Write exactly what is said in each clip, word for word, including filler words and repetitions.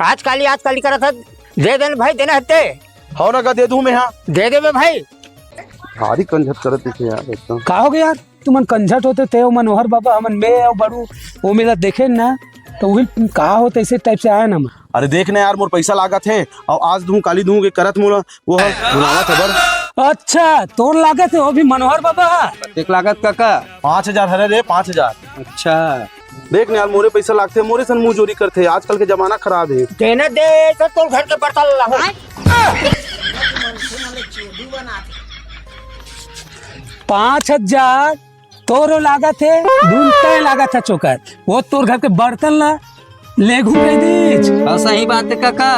आज काली, आज काली करत हस। दे दे न भाई, देना हते। हव ना का, दे दूं मैं, हाँ। दे देबे भाई। भारी कंझट करत दिखे यार एकदम। का हो गया यार? तुमन कंझट होते थे, वो मनोहर बाबा, हमन में अउ बड़ू, वो मेला देखे ना, तो वही का होते, इसे टाइप से आया ना मैं। अरे देख ना यार, मोर पैसा लागत हे, अउ आज दूं, काली दूं के करत मोला, वो ह बुलावत हे बर। अच्छा, तोर लागत हे, वो भी मनोहर बाबा। देख लागत काका। पाँच हजार हरे रे, पाँच हजार। अच्छा। देख ना यार, मोरे पैसा लागथे, मोरे सन मुंह जोरी करथे, आजकल के जमाना खराब हे। देना दे, तो तोर घर के बर्तन ला हो। पाँच हजार तोरो लागत हे, धुन तय लागत हे चोकर। वो तोर घर के बर्तन ला लेगू कह दीच। हाँ, सही बात हे काका।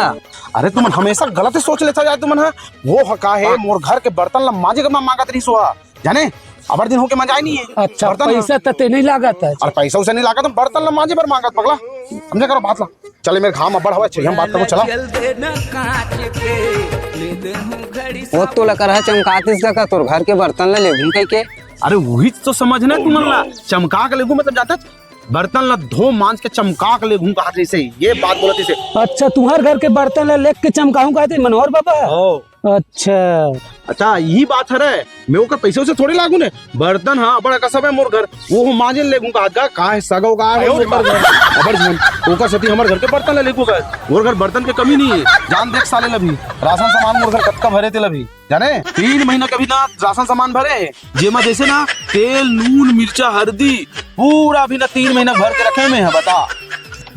अरे तुमन हमेशा गलत ही सोच लेता जाए तुमन, हाँ। वो ह का हे, मोर घर के बर्तन ला मांजे के मैं मांगत रही सुहा, जाने, अबर दिन होके मंजाय नहीं हे। अच्छा, बर्तन पैसा त ते नहीं लागत हे। अरे पैसा उसे नहीं लागत, हम बर्तन ला मांजे बर मांगत पगला। समझे करो बात ला। चले मेरे घाम अब्बड़ हवय, चलिए हम बात करो, चला। वो तो लकर है चमकातिस का, का तोर घर के बर्तन ला लेगू कह के। अरे वही तो समझना तुमन ला, चमका के लेगू मतलब जाता बर्तन ला धो मांज के चमका के लेगू कहा जैसे ये बात बोलत इसे। अच्छा, तुम्हार घर के बर्तन ला लेग के चमकाहूं कहते मनोहर बाबा? हो। अच्छा। अच्छा, यही बात हरे। मैं ओकर पैसे उसे थोड़ी लागू ने। बर्तन, हाँ, बड़ा कसम है मोर घर। वो मांजे लेगू का हाथ का, का है सगो का है मोर घर। अबर झन, ओकर सती हमर घर के बर्तन ले लेगू का। मोर घर बर्तन के कमी नहीं है। जान देख साले लभी। राशन सामान मोर घर कतका भरे ते लभी। जाने? तीन महीना कभी ना राशन सामान भरे। जेमा जैसे ना तेल, नून, मिर्चा, हरदी, पूरा भी ना तीन महीना भर के रखे में है, बता।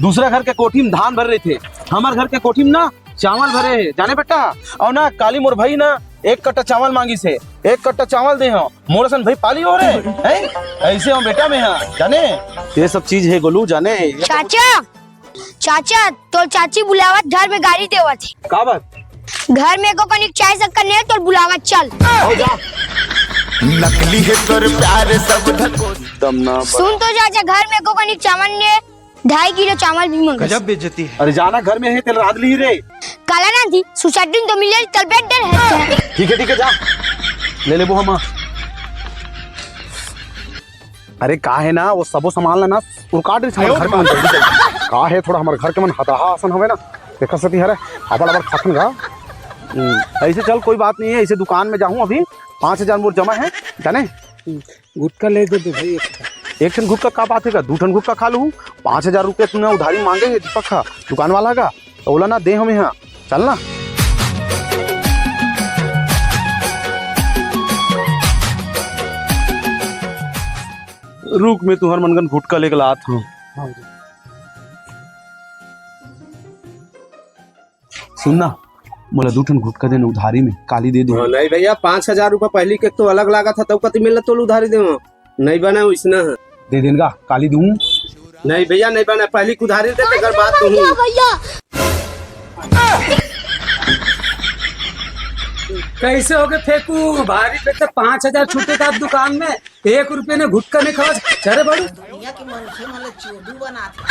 दूसरा घर के कोठी में धान भर रहे थे। हमर घर के कोठी में ना चावल भरे हे, जाने बेटा। अउ ना, काली मोर भाई ना एक कट्टा चावल मांगिस हे, एक कट्टा चावल दे हव। मोर असन भाई पाली हो रे, हैं? ऐसे हो बेटा में हाँ, जाने? ये सब चीज हे गोलू, जाने? चाचा, चाचा, तोर चाची बुलावत, घर में गारी देवत हे। का बात? घर में एको कनिक चाय शक्कर नहीं हे, तोर बुलावत, चल। हो जा। नकली है तोर प्यार सब ढको। एकदम ना। सुन तो चाचा, घर में एको कनिक चावल नहीं हे, ढाई किलो चावल भी मंगस। गजब बेइज्जती है। अरे जाना घर में है, तेल रांध ली रे। काला ना थी, सुसाइटी तो मिले, तल पेट डर है। ठीक है, ठीक है, जा। ले लेबो हम। अरे का है ना, वो सबो सामान ला ना, उड़काट रही हमर घर के मन जल्दी जल्दी। का है, थोड़ा हमर घर के मन हताहा असन हवे ना, देखा सती हरे, अबड़ अबड़ खाथन गा। हम्म, ऐसे चल, कोई बात नहीं है, ऐसे दुकान में जाहूँ अभी, पाँच हजार मोर जमा है, जाने? गुटखा ले दे दे भाई एक ठन। एक ठन गुटखा का बात हे का? दू ठन गुटखा खा लूँ। पाँच हजार रुपया तूने उधारी मांगे हे दीपक हा, दुकान वाला का, तो ओला ना दे हमें हाँ। चल ना। रुक, मैं तुहर मनगन गुटखा लेके लात हूँ। हाँ। सुन ना, मोला दू ठन गुटखा देना उधारी में, काली दे दे। हाँ, नहीं भैया, पाँच हजार रुपया पहली के तो अलग लागत हे, तब कति मिलना तोल उधारी देवा। नहीं बना, वैसना है। दे देन गा, काली दूं। नहीं भैया, नहीं बना, पहली के उधारी दे, तेकर बाद तो हूँ। भैया। कैसे हो गए फेंकू? भारी पे तो पाँच हजार छूटे था दुकान में, एक रुपये ने गुटखा नहीं खावा। चले बड़ू। दुनिया के मनखे मन ल चोदू बनात हे।